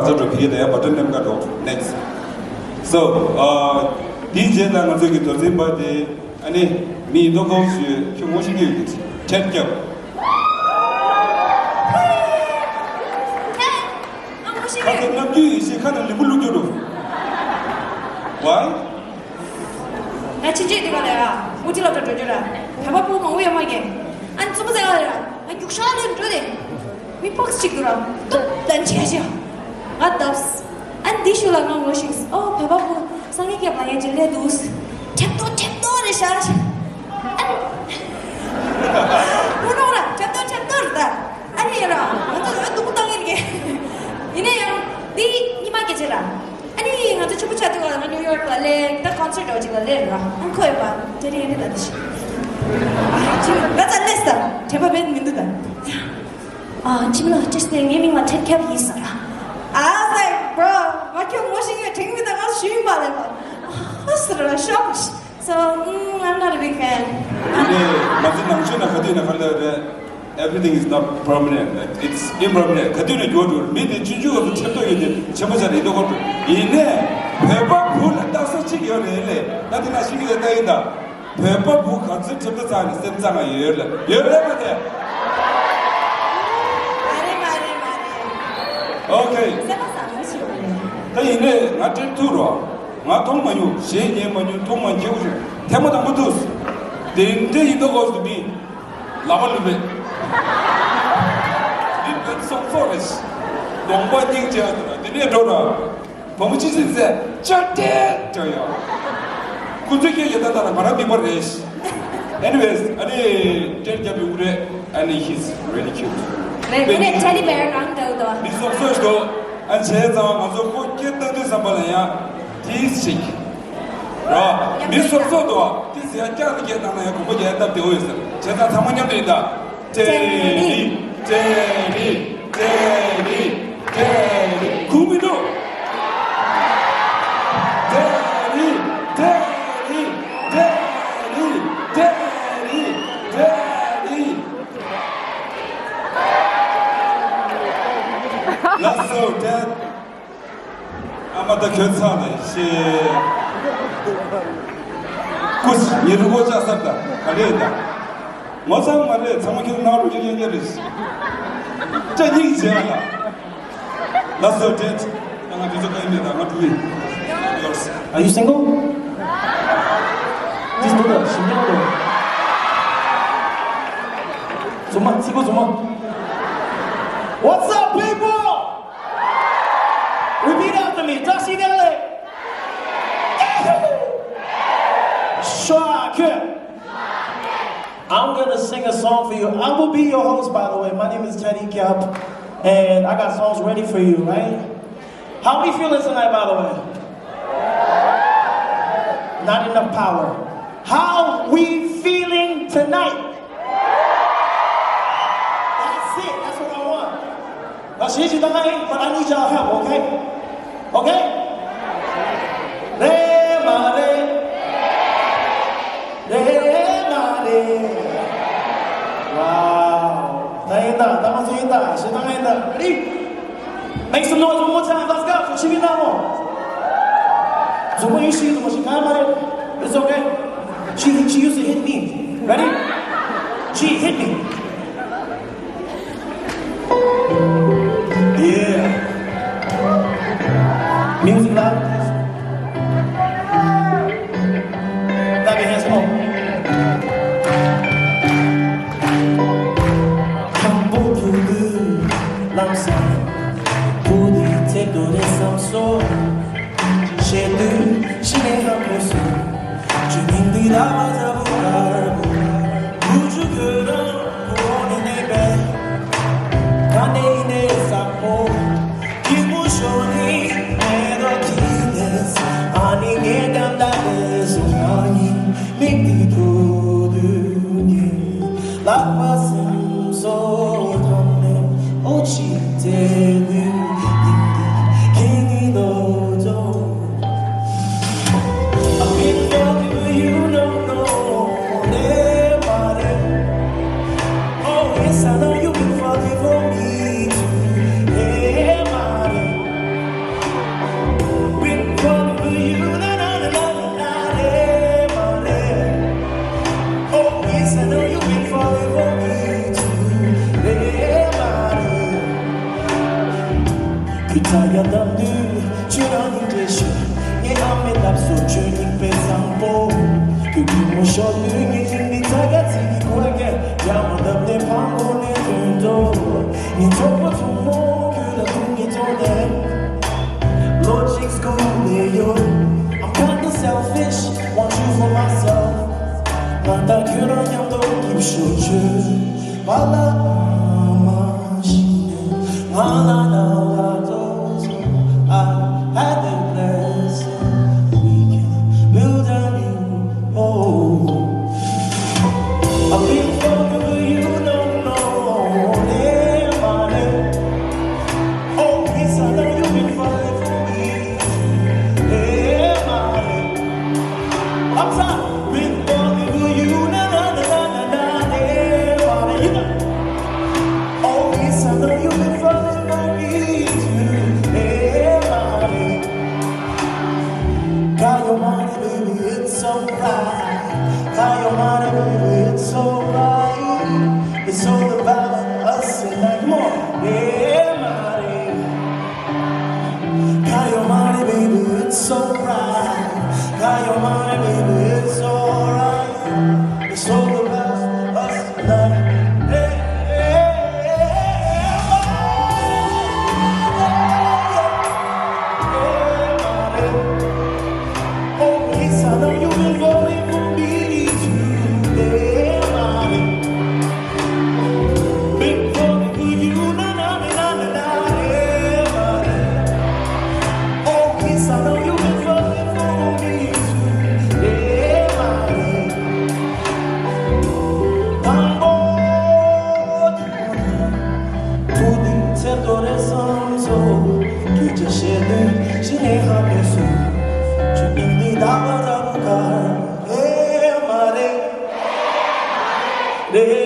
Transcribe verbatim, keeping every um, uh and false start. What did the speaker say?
ཚོ་འགྲོ་ཕི་གེ་དང་ཡང་བ་ཏན་ནམ་ཀ་འགྲོ་next། So དེའི་རྗེས་ལ་ང་ཚོ་གི་དོན་ཚན་པ་དེ་ཨ་ནི་མི་ཡིན་མདོག་ཁ་པོ་ཞིག་ཁྱོད་ངོ་ཤེས་ཀྱི་ཡོད་ཀྱི་ཁྲེད་སྐྱབས། ཁ་ཚ་ནམ་རྒྱུན་ཡིན་ཞེས་ཁ་ནང་ལིམ་བུ་བླུགས་རྒྱུ་འགྲོ། Why། ང་ཕྱིན་ཆད་འདི་ག་ལ་ཡ་ཨུ་ཅི་ལ་འགྲོ་འགྲོ་རྒྱུ་ར་བོད་པ་ཕྲུ་གུ་མང་པོ་ཡོད་མ་རྒན། ཨ་ནི་ཙུམ་ཟེར་ག་ལ་ཡ་ང་རྒྱུག་ཤར་ལེན་འགྲོ་དེ། མི་ཕོགས་གཅིག་འདུག་ར་སྟོབས་ལྡན་ཆེ་ཆེ། ང་བརྡབས། ཨ་ནི་འདི་ཤུལ་ལ་ང་ངོ་ཤེས། ཨོ་བོད་པ་ཕྲུ་གུ་སངས་རྒྱས་སྐྱབས་ལ་ཡ་ཇི་ལས་འདུག་ཁྲེབ་ཏོ་ཁྲེབ་ཏོ་རེད་ཤག་ཨ་ནི་ཧུ་ནོ་ར་ཁྲེབ་ཏོ་ཁྲེབ་ཏོ་རེད་ད། ཨ་ནི་ཡ་ར་ང་ཚོ་ཨ་སྡུག་པོ་བཏང་གི་རེད། ཡིན་ན་ཡང་འདི་ཉི་མ་སྐད་ཆ་ར། ཨ་ནི་ང་ཚོ་ཕྱུག་པོ་ཆགས་དུས་ང་ནིའུ་ཡོག་ལ་སླེབས། ད་ཀོན་སར་འདྲ་བོ་ཅིག་ལ་སླེབས་ར། ཨ་ཁོ་ཡོད་པ་དེ་རིང་ཡིན་ད་དེ་ཤི། ང་ཚ་སླེབས་ས་དྲན་པ་བེད་མི་འདུག་ད། ཨ་ཁྱིམ་ལ་ཅི་སྟེ་ངའི་མིང་ལ་ཁྲེད་སྐྱབས་ཡིན་ཟེར་ར། I was like, bro, ང་ཁྱོད་ངོ་ཤེས་ཀྱི་དྲན་མི་འདུག་ང་ཞུས་མ་ལེན་པ། ཨ་ཟེར་ར་ཤོག So, mm, I'm not a big fan. དེ་ནས་ང་ཚོ་ནང་ཆོས་ནང་ག་དུས་ན་ག་ལ་རེད། Everything is not permanent, like, it's impermanent. ག་དུས་ན་འགྱུར་འགྲོ། མི་དེ་ཆུང་ཆུང་ག་ཚོད་ཁྲེབ་ཏོ་ཡོད་དེ་ཆེན་པོ་ཆགས་རེད་དོ་ཁོ་ཚོ། ཡིན་ནས་བོད་པ་བུ་ལ་ལྟ་ས་གཅིག་ཡོད་རེད་ལེ། ད་དེ་ན་ཤི་གི་ལ་ལྟ་ཡིན་ད། བོད་པ་བུ་ག་ཚོད་ཁྲེབ་ཏོ་ཚ་ནས་སེམས་ཚ་ང་ཡོད་ལ་ཡོད་རེད་མ་དེ། མ་རེད་མ་རེད་མ་རེད། Okay. སེམས་པ་བཟང་མོ་ཞིག་ཡོད་རེད། ད་ཡིན་ནས་ང་ཁྲེབ་ཐུག་རོགས། ང་མཐོང་མ་མྱོང་། གཞས་ཉན་མ་མྱོང་། མཐོང་མ་མཁྱེན་པོ་ཞིག་ཐེངས་མ་དང་པོ་ཐུག་དེ་འདྲ་ཡིན་མདོག་ཁ་པོ་ཞིག་མི་ལག་པ་ལུས་པས། མི་བོད་སོག་སོག་རེད། གདོང་པ་སྙིང་རྗེ་བ་དེ་ནས་འགྲོ་ར། བུ་མོ་ཅི་ཟིན་ཟེར་ཅག་ཏེ་འགྲོ་ཡོང་། ཁོ་ཚོས་སྐད་ཡོད་ད་ད་ང་རང་མི་པར་རེད། Anyways, ཨ་ནི་ཁྲེད་སྐྱབས་ཡོང་གི་རེད། ཨ་ནི་he's really cute. རེད། ཁོ་ནས་ཊེ་ཌི་བེར་རང་འདྲ་བོ་འདུག་མི་སོག་སོག་ཞིག་འདུག་ཨ་བྱས་ཙང་ང་ཚོ་ཁོ་སྐད་བཏང་དུས་ཙམ་པ་ལ་ཡང་ཏིས་ཅིག་ར། མི་སོག་སོག་འདུག་ཏིས་ཡང་བསྐྱར་ནས་སྐད་བཏང་ན་ཡང་གོམ་པ་རྒྱག་སྟབས་བདེ་བོ་ཡོད་ཟེར། བྱས་ཙང་ཚང་མ་མཉམ་དུ་ཡིན་ད། ཊེ་ཌི། ཊེ་ཌི། ཊེ་ཌི། ཊེ་ཌི། ཁུངས་མི་འདུག་ཊེ་ཌི། ཊེ་ཌི། ཊེ་ཌི། ཊེ་ཌི། ཊེ་ཌི། That's so dead. ཨ་མ་ད་ཁྱོད་ཚང་ནས་ཤེས། ཀུ་ཤི་ཉེ་རུ་གོ་ཅག་སར་ད་ག་ལེ་ད། ངོ་ཚང་མ་རེད། ཚང་མ་ཁྱོད་ནང་རུ་ཡོད་ཡོད་རེད། ཅག་སྙིང་རྗེ་བ་ལ། That's so dead. ད་ང་དུས་ཚོད་ག་ཡིན་མེད་ད་ང་འགྲོ་གི་ཡིན། Yours. Are you single? Just do the ཞིམ་ཉམས་དོ། རྫུན་མ་ཚིག་པ་རྫུན་མ། What's up, people? Repeat after me. Taxi Delhi. Shua Kyo. I'm gonna sing a song for you. I will be your host, by the way. My name is Teddy Cap, and I got songs ready for you, right? How we feeling tonight, by the way? Not enough power. How we feeling tonight? That's it. That's what I want. Now, she's the night, but I need y'all help, okay? Okay? Re, ma, re. Re, ma, re. Wow. ད་ཡིན་ད། ད་ང་ཚོ་ཡིན་ད། ཞེ་སྡང་ཡིན་ད། Ready? Make some noise one more time. Let's go. So, she be now. So, what you see, she can't. It's okay. She, she used to hit me. Ready? She hit me. Yeah. Music loud. Clap your hands, come on. ཁམ་བུ་ཕུ་གུ་ལམ་སང་བུ་དེ་ཚེ་དོ་རེ་བསམ་སོ། ཤེས་དུས་ཤི་ནས་ཧམ་བུ་སུ། ཇུ་ནིང་དུས་ད་བ་ཛ་བུ་གར་བུ། བུ་ཇུ་གུ་རང་བུ་འོ་ནི་ནེ་བེ། ག་ནེ་ནེ་ས་ཕོ། ཁྱི་མོ་ཤོ་ནི་མེ་རོ་ཁྱི་ནེ་ས། ཨ་ནི་ངེ་ཀམ་ད་ནེ་སུ་ཧ་ཡིན། མིག་དེ་ཐུ་དུ་ནི། ལག་པ་སེམས་སོ་ཐམ་ནེ་ཨོ་ཆི་ཏེ་དུ་ཡིན་དི་ཁེ་ནི་དོ་ཇོ། A big fuck you, you don't know. ཐོག་པ་ཐུང་མོ་ཁྱོད་ལ་ཐུག་ངེས་ཐོག་ནས། Logic school ནས་ཡོད། I'm kinda selfish, want you for myself. ང་དང་ཁྱོད་རང་མཉམ་དུ་སྐྱིད་ཤོས་བྱོས། བ་ལ་མ་ཤི་ནས་ང་ལ་ན་བ་ཏོ་ཚོ། I had a blessing. We can build a new home. I've been falling for you, no, no, yeah, my name. Oh, yes, I know you've been falling for me. Yeah, my name. I'm sorry, been falling for you, na, na, na, na, na, na, yeah, my name. You know. Oh, yes, I know you've been falling for me too. Yeah, my name. Got your money, baby, it's alright. Got your money, baby, it's alright. It's all about us tonight. Come on. Yeah, money. Got your money, baby, it's alright. Got your money, baby, it's alright. It's all about us tonight. Hey, hey, hey, hey, hey, hey, hey, hey. Oh, yes, I know you've been falling for me too. Yeah, money. Been falling for you, na, na, na, na, na, na, yeah, money. Oh, yes, I know you've been falling for me too. Yeah, money. One more. ཐུགས་འདི་ཚེ་ཐོ་རེ་བསམ་སོང་། སྐད་ཆ་བཤད་དུས་ཞི་ནས་ཧ་མེད་སོང་། ཆུ་སྙིང་འདི་དག་པ་ར་བུ་གར་ཨེ་མ་རེད། རེད།